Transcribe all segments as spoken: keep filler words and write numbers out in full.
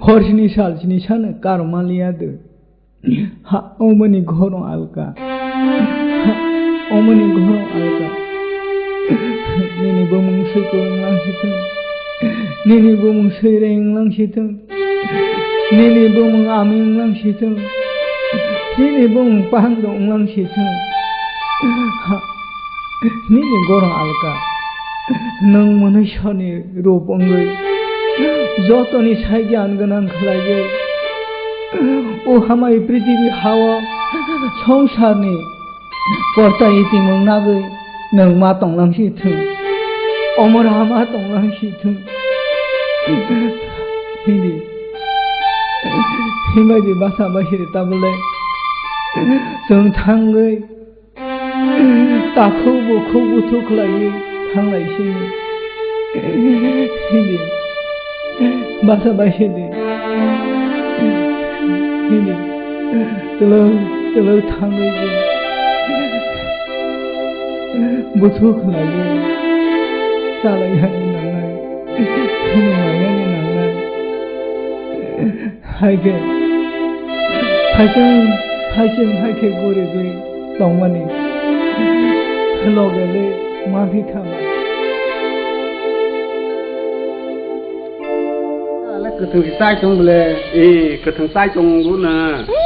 Hor sini sal sini sano karo maliya de. Ha, omoni ghorong alka. Ha, omoni ghorong alka. Nini bumung sui kurung lang si thung. Nini bumung sui reng lang si thung. Nini bumung aming lang si thung. Nini bumung pahang dong lang si thung. Ha, nini gorong alka. Nwng mwnwi soni rup wngwi jotoni sai gyan gwnang khlaiwi, o hamai prithibi hao songsarni korta itimung nagwi nwng ma tonglang si thung, omor ha ma tonglang si thung. Hindi, himbai di basa bai siri tabule chwng thangwi. Takhuk bukhuk buthuk khlaiwi thanglai sini. Hindi. Basa bai hindi. Hindi. Twlwng twlwng thangwi di. Buthuk khlaiwi. Chalai hani nangnai. Phunuk mai hani nangnai. Hai khe, hai khe, hai khe, hai khe guri guri tongmani. Loge le ma phi kha ma. Ale kwthwng se chai tong bole. E, kwthwng chai tong bu na.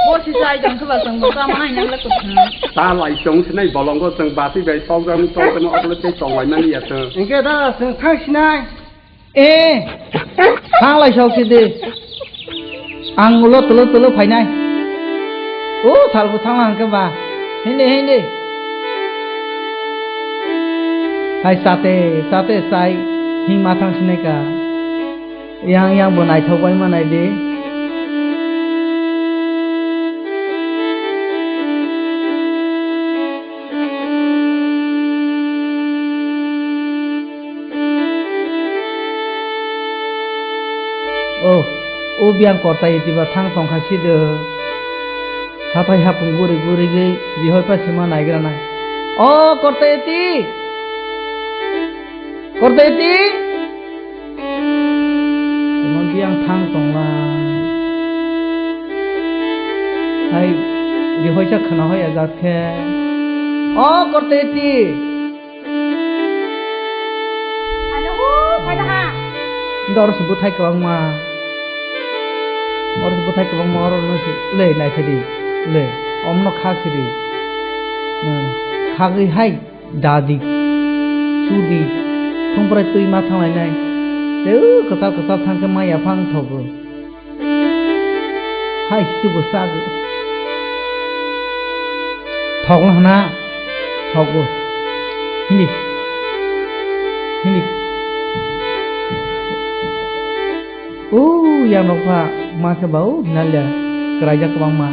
Bo se chai tong khe ba chwng bo tamo nai nang le kwthwng. Ta lai chong se nai bolongo chwng bati bai tokjak tokjak obo le tei tong lai mani ya chwng. Hingke da chwng thang sinai. Eh, thang lai sok si di. Ang ulo tolo tolo phainai. O, salbo thang lang khe ba. Hindi, hindi. Hai sate, sate sai. Hing ma thang sinai ka. Yang, yang bo naithok bai ma nai di. O, o biyang kortai tiba thang tongkha sido. Hathai hapung guri guri gwi bihoi pa sima naigra nai. O kortai ti! Kortai ti! Tongma biyang thang tonglang. Hai, bihoisa khna hoi ajak khe. O korte ti. Ado, hu, pada ha. Dor se buthai kwbangma. Dor se buthai kwbangma oro no se le nai khe di. Le, omno khak se di. Hmm, khagwi hai. Dadi, sudi, thongprai twi ma thanglainai. Tei o kwtal kwtal thangkhe ma yaphang thogo. Hai, subo sago. Thokno hana, thogo. Hindi. Hindi. O yang nokha ma khe ba o hinal ya kwraijak kwbangma.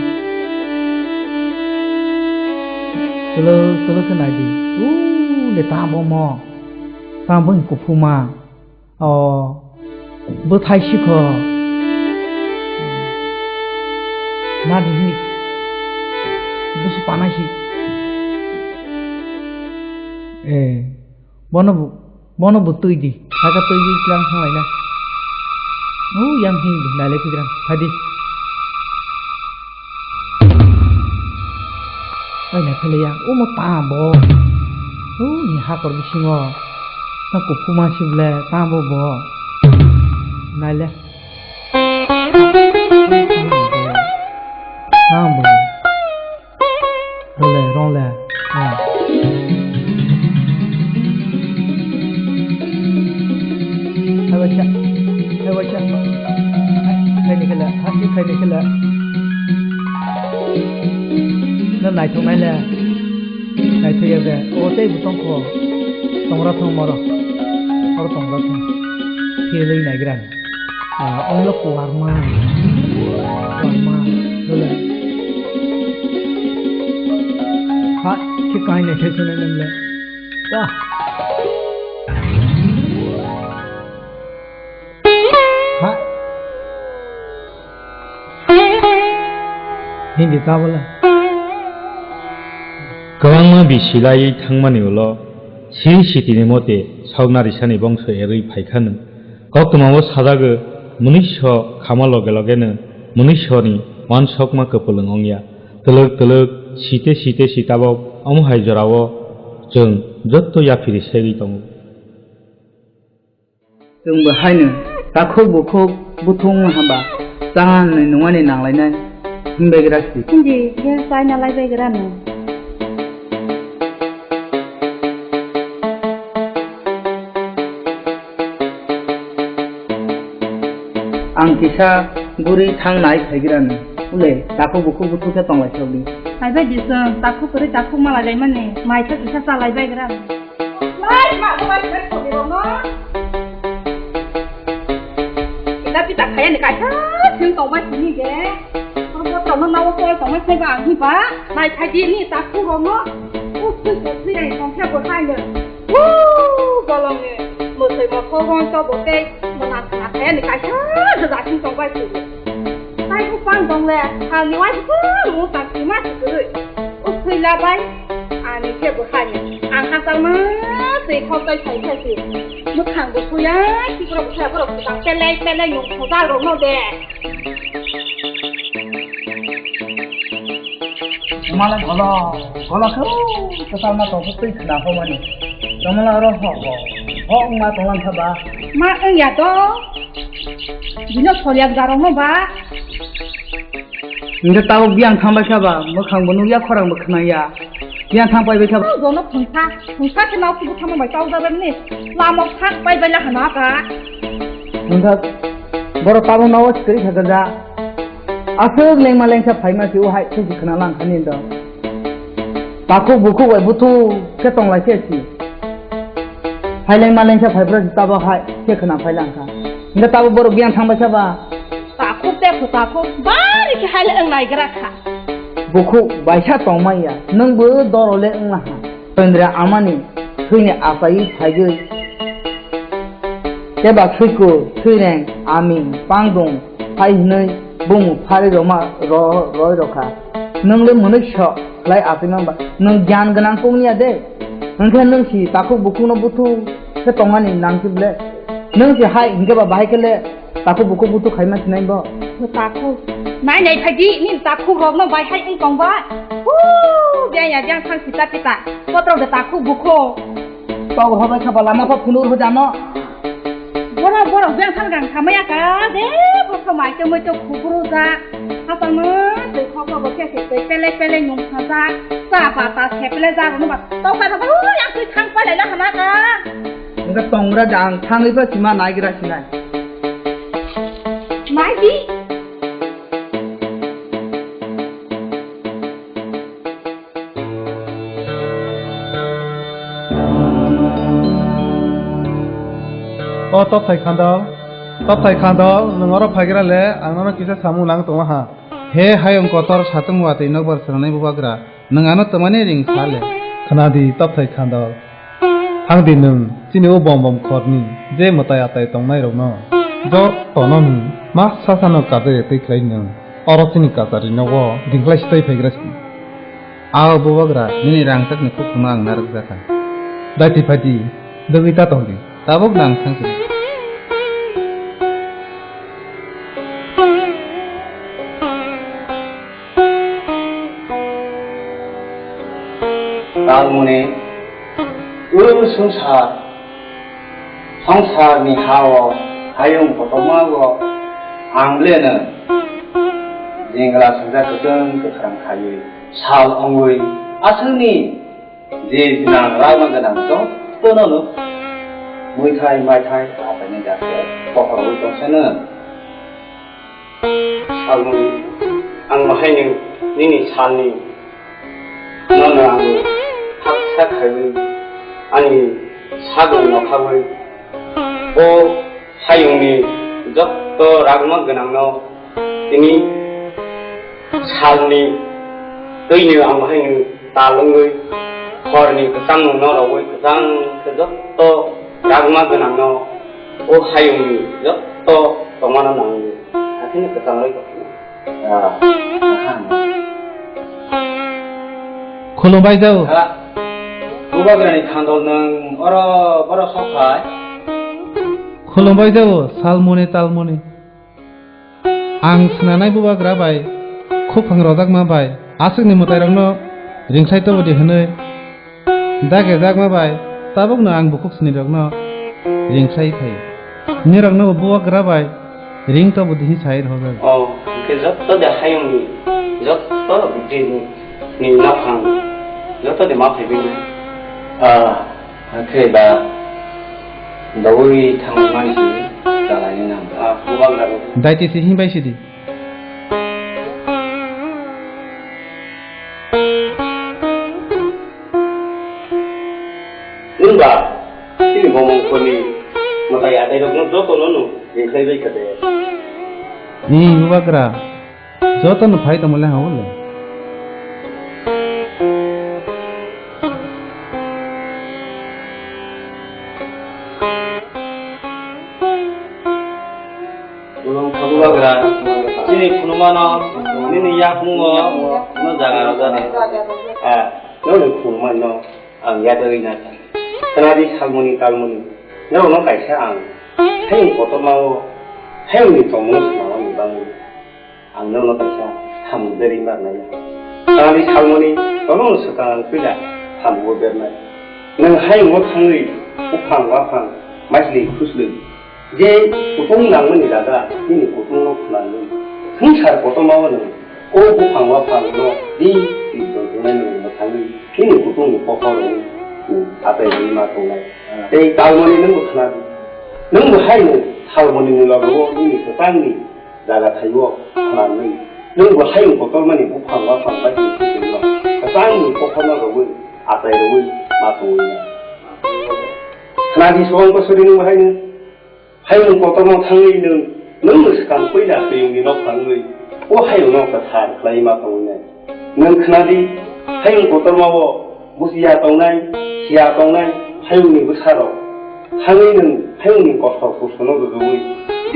Tolo tolo khe nai di. O le tamo mo. Tamo bo kuphuma. O bwthai sikho. Na di hini. Busu panai si. Eh. Bono bu, bono bu twi di. Saka twi di tlang thang laina. O yang hing di, nai le kigrang. Phai di. Ai na phele yang, o mo ta bo. O ni hakor bisingo. Ta kuphuma sible, ta bo bo. Nai le. Ta bo. Role, role. Ah. Hai wacha. Hai wacha. Hai, khai ni khala. Hai, khai ni khala. Na naithok nai le. Naithok ya be. O tei butong ko. Tongra thong moro. Oro tongra thong. Philwi naigra. Ah, onglo kuarma. Kuarma. Dole. Ha, ki kain ne khe sene nemle. Wah. Ha. Hindi tabala. Kwbangma bisi laiwi thangmani ulo Sri sitini mote sauk narisani bongso erwi phai khano. Koktwmao sajagwi mwnwiso khama loge logeno mwnwisoni uansukma kwpwlwng wngya. Twlwk twlwk site site si tabok omo hai jorao chwng jotto yaphiri segwi tongo. Chwngbo haino takhuk bukhuk buthung hamba changnwi nungmani nanglainai hinbaigra si. Hindi khe chaina laibaigwrano. Ang kisa guri thang nai phaigrano. Ule takhuk bukhuk buthung khe tonglaisokdi. Phaibai di chwng takhuk kwrwi takhuk malailaimani mai khe kisa chalaibaigrano. Lai ma bo bai khe thogirokno. Kita pita khaya ni kaisa thing tongma sini de. Tong botrok no nawo koi tongma sini ba ang hiba. Lai khai di ni ta khu rok no. Uk thui ko thui rai tong khe bo khai no. Wu bolong ni. Mo thoi mo kho gon to bo tei. Mo na na khaya ni kaisa da da thing tong bai sini. Tai bupang dong le, salni wai bupang mo tak sima si kwrwi. O thwi la bai, ani khe bo hai. Ang hachal ma twi khok tai sai sai si. Mwkhang bo suya, si borok bo suya, borok bo tang pelai pelai nung khojar rok no de. Mala golo, golo khe, kwtal ma tong twi khna ho mani. Romala ro ho ho, ho ma tong lang kha ba. Ma wng ya do. Bino solyak jarok no ba. Hingke tabok biyang thangbai kha ba, mwkhang bo nukya, khorang bo khwnaya. Biyang thang paibai kha ba. Jono phungsa, phungsa khe nao kubu thangma bai tawjak ni. Lama thang paibai la hana ka. Hingke borok tabok nao sikiri kha ganja. Aswk lengma lengsa phaima si o hai khe si khwna lang khani do. Takhuk bukhuk bai buthu khe tonglai khe si. Hai lengma lengsa phaibrok si tabok hai khe khwna phai lang kha. Hingke tabok borok biyang thangbai kha ba. Takhuk te khu takhuk bari khe hai le wng nai gra kha. Bukhuk baisa tongmai ya, nwng bo doro le wng laha. Chandra amani thwini achai phaiwi. Teba thwiko, thwireng, aming, pangdung, phai hwnwi bumung phari roma ro-, roi rokha. Nwng le mwnwi sok khlai achai man ba, nwng gyan gwnang tongya de. Hwnkhe nwng si takhuk bukhukno buthu khe tongmani nang si ble. Nwng si hai hinkhe ba bahai khe le takhuk bukhuk buthu khaima sinai bo. Bo takhuk. Nai nai phai di, nini takhuk rokno bai hai wng tong ba. Huu, biyang ya biyang thang sita pita. Kotrok de takhuk bukhuk. Tok rw bai kha ba lama pha phunuk rw jano. Borok, borok biyang thang rang khamaya ka de, borok mai to moi to khuburu ja. Hapang no twi khok rok bo khe se twi pele pele nung kha ja. Cha ba ta se pele ja rw no ba. Tok ka ba, ui, ang twi thang pa lai la hana ka. Wngkha tongra jang thangwi ba sima naigra sinai. Mai di. O Topthai Khandal, Topthai Khandal, nwng oro phaigra le, ang nono kisa samung nang tongo ha. He hayung kotor satung watwi nokbar swnamnai bubagra. Nwng ano twmani ring sa le. Khna di, Topthai Khandal. Thang di nwng chini o bom bom khorni je mwtai atai tongnai rokno. Jotono nwng ma sasano kajai twi khlai nwng. Oro chini kachari nogo dingkhlai sitoi phaigra si. Ao bubagra, nini rangchakni khukhuno ang narwkjakha. Daiti phaidi, dogwi ta tongdi. Tabuk nang thang si. Talmoni ul sungsar, songsarni ha-o hayung kotorma-o ang leno jengla sajak kwchwng kwkhrang khaiwi sal wngwi aswkni je gwnang ragma gwnang jotono no mwithai maithai achaini dakhe pohorwi tongseno. Salmoni, ang bahaino nini salni nono ang haksa khaiwi ani sagwi nokhawi o hayungni jotto ragma gwnangno tini salni twino ang bahaino tal wngwi horni kwchangno norogwi kwchang khe jotto ragma gwnangno o hayungni jotto tongmano nangwi hathini kwchang rwi tongphino. Ah, aha. Khulumbai jao. Ah. Bubagrani khandol nwng oro boro sok phai. Khulumbai jao, salmoni talmoni. Ang snanai bubagra bai khuphang rojakma bai aswkni mwtairokno ringkhai tobodi hwnwi dagejakma bai tabukno ang bukhuk sninirokno ringkhai phai. Nirokno bubagra bai ring tobodi hi sai rwjak. Oh, hwnkhe jotto de hayungni, jotto bwtwini. Ni nokhang joto de ma phaibai nai. Ah, hakhe ba dawi thangmani si jalani nang. Ah, bubagra. Daiti si himbai sidi. Nwng ba, chini bomong khoni mwtai atai rokno joto no no ringkhai bai kha de. Ni bubagra. Joto no phai tongmole ha ule. Bubagra, chini khulumano, nini yakungo, no jaga rojani. Ah, no ni khulumano. Ang yatagwi na kha. Khwnadi salmoni talmoni. Norokno kaisa ang hayung kotorma-o hayungni tongmung swnamani bagwi ang norokno kaisa samung berwi ma rwnai. Khwnadi salmoni tongmung swkang ang puila samung-o bernai. Nwng hayungo thangwi buphang waphang maislwi khuslwi. Je kutung nangmani jaga nini kutungno khwnanwi. Swngchar kotormao nwng o buphang waphangno di twi tongthoknai nwng mwthangwi nini kutungni kokorowi nwng achairwi ma tongnai. Tei talmani nwngbo khwnadi. Nwngbo haino salmonini logogo nini kwchangni jaga thaio khwnanwi. Nwngbo hayung kotormani buphang waphang bai twi tongno kwchangni kokorno rwui achairwi ma tongwi. Khwnadi suang bosori nwngbo haino. Hayung kotorma thangwi nwng, nwng mwskang puila twiwngni nok thangwi, o hayungno kwthar khlaiwi ma tongwinai. Nwng khnadi, hayung kotormao busia tongnai, siya tongnai, hayungni bwsarok. Thangwi nwng hayungni kothor kusuno rwrwui,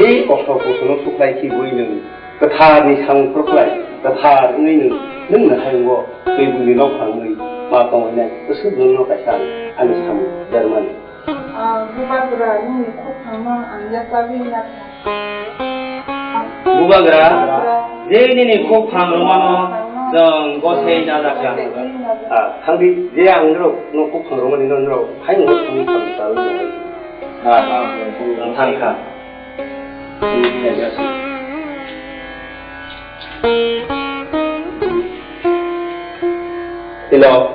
je kothor kusuno suklai khibiui nwng kwtharni samung phurkhlai, kwthar wngwi nwng, nwngno hayungo twiwngni nok thangwi ma tongwinai, bwswk nwngno kaisa ani samung bermani. Ah, Bubagra, nini khuphangno ang yachagwi nakha. Bubagra, je nini khuphang rwmano chwng gosai najakha. Ah, thangdi, je ang norok no khuphang rwmani no norok hai no khuphang rwmani. Ah, ang thangkha. Hello.